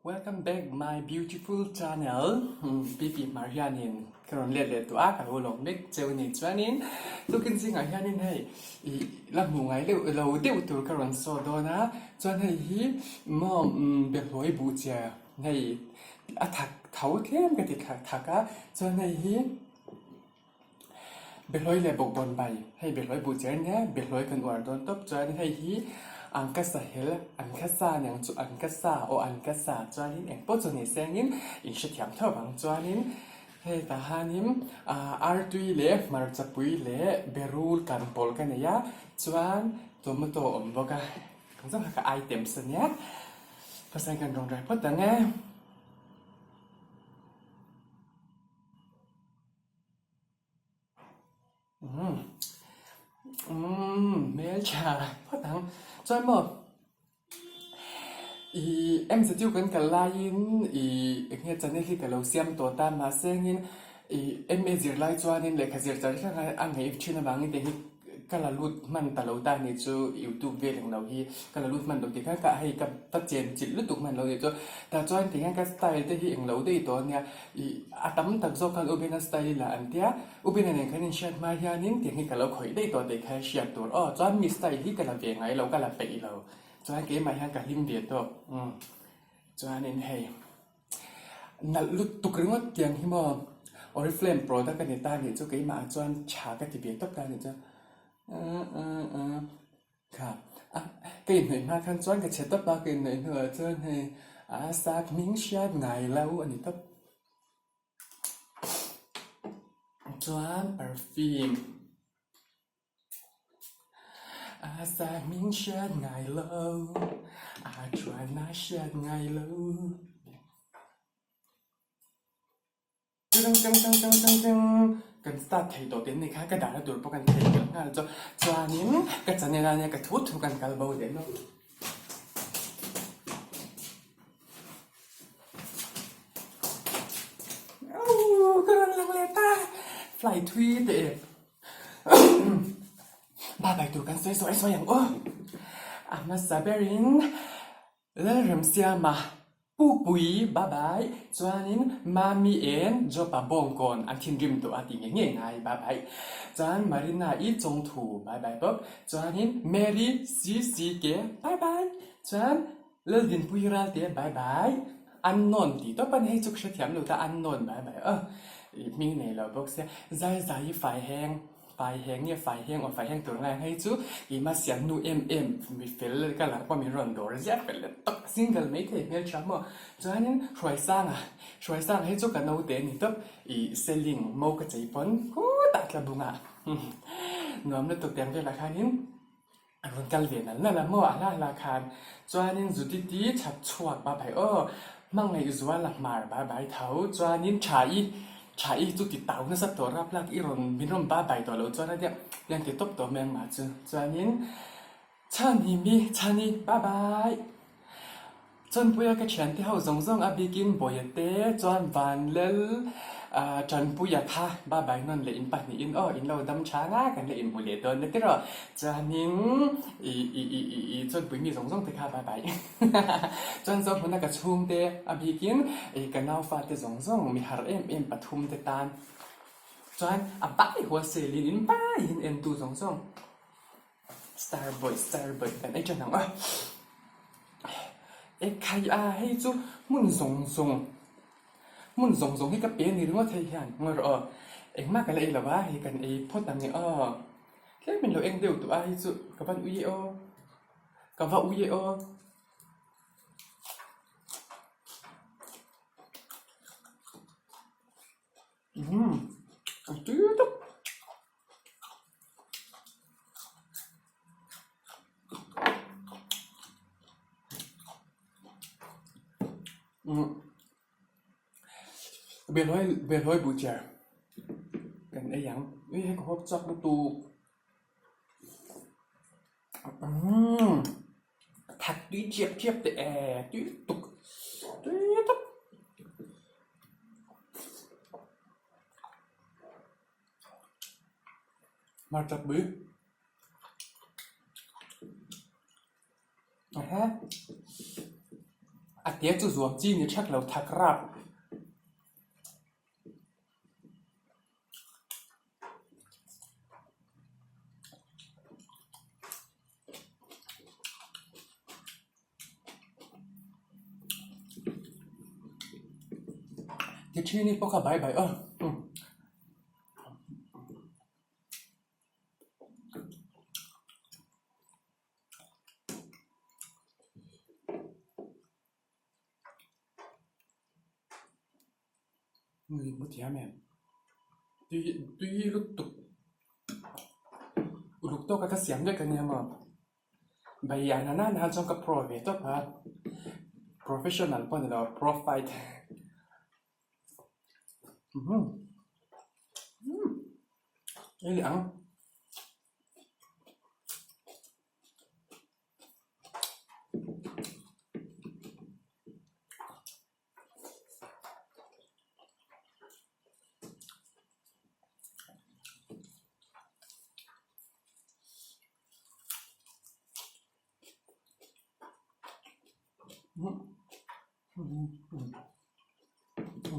Welcome back my beautiful channel Pipi Hmar hianin ka rawn let leh tawh a ka lo lawm mek cheu ni chuanin tukin zingah hianin hei ih la hmu ngai deuh lo deuh tur ka rawn saw dawn a chuan hei hi maw Behlawi buhchiar hei a thak tho tlem ka ti thak thak a chuan hei hi. Behlawi leh bawkbawn bai, hei behlawi buh che ania, behlawi kan uar dawn tawp chuan hei hi angka sa hel, angka sa aniang chu angka sa aw angka sa chuanin eng pawh chu ni sengin in hrethiam tho vang chuanin hei tah hianin ah artui leh hmarchapui leh berul kan pawlh ka nei a chuan tomato a awm bawk a ang zawng kha ka items ania pasal kan rawn rai phawt ang e. Umm hmeltha phawt ang. Chuan maw ih MZU kan kal laiin ih eng nge channel hi ka lo siam tawh ta mahse engin ih MA zir lai chuanin lehkha zir char hrang a ngaih thin avangin te hi ka la lut hman ta lo ta a nih chu youtube vel englo hi ka la lut hman lo tih khan ka hei ka va chen chilh lutuk hman lo tih chu tah chuan tihian ka style te hi englo daih tawh ania ih a tam tak zawk khan Ubena style ila an tia Ubena nen khan inhriat hma hianin tiang hi ka lo khawih daih tawh tih kha hriat tur aw chuan mi style hi ka la ve ngai lo ka la peih lo chuan keimah hian ka hlim ve tawk umm chuanin hei. Nalh lutuk ringawt tiang hi maw Oriflame product a ni ta nih chu keimah ah chuan tha ka ti ve tawp ta nih chuan kha a ka inhnawih hma khan chuan ka chhe tawp a ka inhnawih hnuah chuan hei a sak hming hriat ngai lo a ni tawp chuan perfume. A sa hming hriat ngai lo, a chuan a hriat ngai lo. Tang tang tang tang tang tang kan start thei tawh tih ni kha ka dahna tur pawh kan thei nghal nghal chu chuanin ka channel a nia ka thu thu kan kal bo leh lo. Ka rawn lang leh ta fly thui teh e. Ba bai tur kan sawi sawi sawi ang aw. A hmasa berin Lalremsiama Pupui ba bai chuanin Mami en Jopa Bawngkawn an thinrim tawh a tih ngei ngei ngai ba bai chuan Marina i Chawngthu bai bai bawk chuanin Mary CCK bai bai chuan Laldinpui Ralte bai bai Unknown tih tawp a ni hei chu ka hrethiam lo ta unknown bai bai aw ih hming nei lo bawk sia zai zai hi fai heng fai heng nge fai heng aw fai heng tur ngai ang hei chu ih ma siam nu em em mi fel ka lang pawh min rawn dawr ziah fel leh tawp single mai thei hmel tha maw chuanin Hruaisanga Hruaisanga hi chu ka naute a ni tawp ih selling mo ka chei pawn khutah tla bungah nuam lutuk tiang velah khanin. A rawn kal ve nal nal a maw a hla hla khan chuanin Zutiti chhak chhuak ba bai aw hmangaih zual a hmar ba bai tho chuanin tha i tha i chu ti tau nasa tawh rap lak i rawn min rawn ba bai tawh lo chuan a tia tiang ti tawp tawh mai ang mah chu chuanin chhan hi mi chhan i ba bai. Chawnpuia ka thiante ho zawng zawng a bikin Bawia te chuan Vanlel Tanpuia kha Babai nawn leh in pahnihin aw in lo dam tha nga kan la inhmu leh dawn na tiraw chuanin i i i i i Chawnpui mi zawng zawng te kha Babai chuan Zohmuna ka chhungte a bikin i ka naufa te zawng zawng mi har em em pathum te tan chuan a bai hualselin in baiin entu zawng zawng. Star boy star boy kan ei ṭan ang a, e khai a hei chu hmun zawng zawng hmun zawng zawng hi ka pe ni ringawt hei hian ngawi rawh aw engmah ka la ei lo a hei kan ei phawt ang e aw tlem in lo eng deuh duh a hei chu ka van ui e aw ka va ui e aw. Umm a tui tawp. Umm behlawi behlawi buh chiar kan ei ang ui hei ka hawp chak lutuk umm thak tui chiap chiap teh e tui lutuk tui tawp. Hmarchap bui aha. A te chu zuam chi ni thak lo thak rap. Ti thin i pawh kha bai bai aw. Nui mu thiam em? Tui tui lutuk uluk tawka ka siam vek ania maw? Baiana nana chuan ka pro ve tawp a, professional pawh ni lo pro fight. Ei leh ang.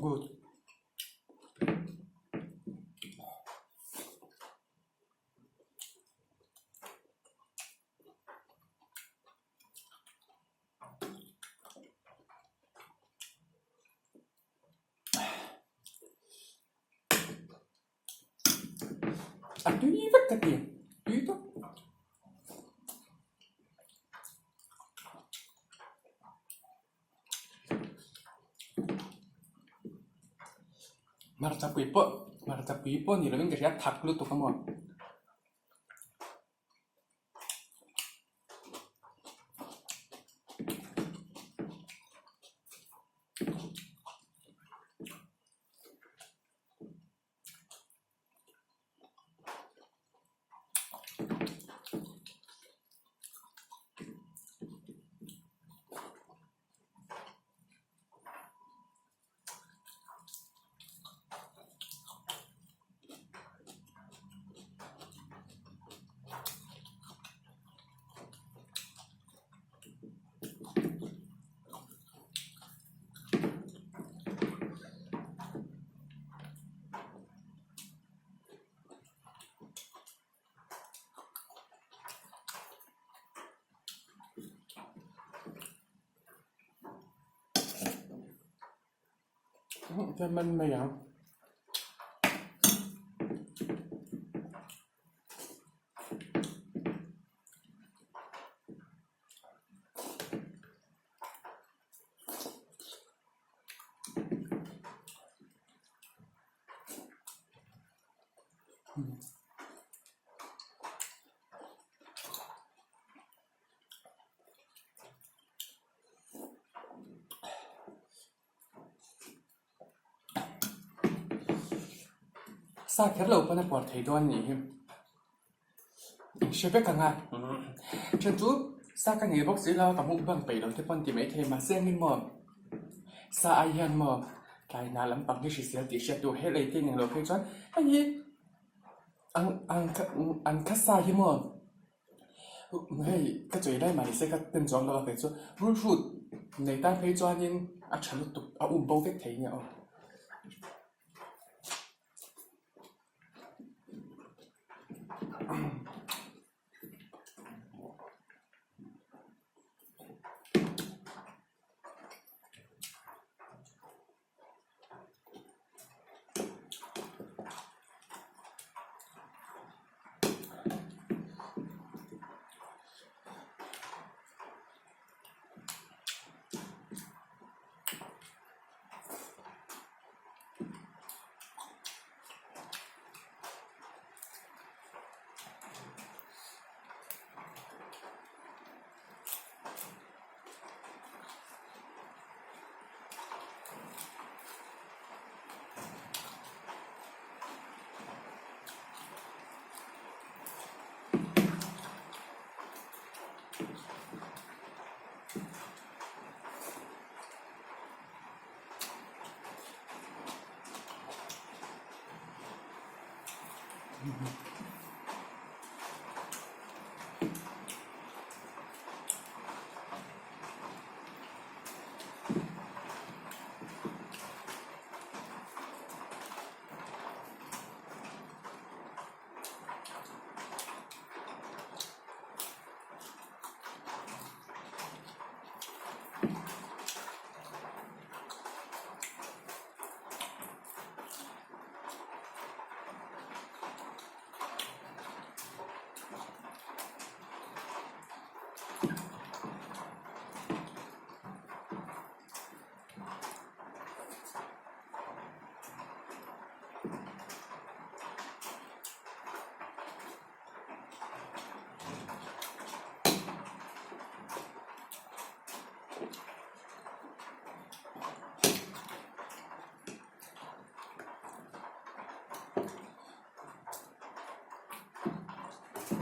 Good. A tui vek ka ti, tui tawp. Hmarcha pui pawh, hmarcha pui pawh ni lovin ka hria thak lutuk a maw. Chuan man mai ang. Sa kher lo pawn a puar thei dawn anih hi. Hre vek ang a, then chu sa ka nei bawk si lo a ka hmuh bang peih lo te pawn ti mai thei mahse engin maw sa ai hian maw tlai hna lampang hi hrisel tih hriat tur helh ei te eng lo phei chuan hei hi ang ang an kha sa hi maw hei ka chawi lai mahni se ka pen chuang lo a kei chu rulhrut nei tan phei chuanin a tha lutuk a um bo vek thei nia aw.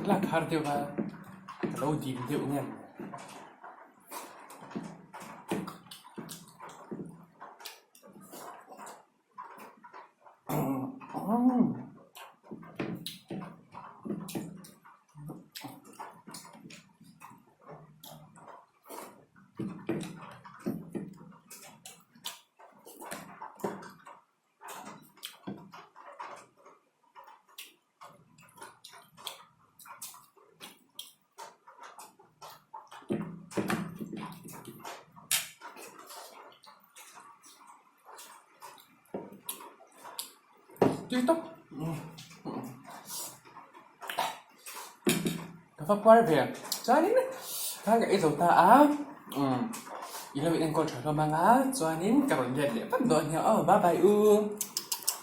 Lak har deuh a ka lo dim deuh nge. Tui tawp ka va puar ve chuanin khan ka ei zo ta a i lo in enkawl tha hlawm ang a chuanin ka rawn let leh vat dawn nia aw bye bye u.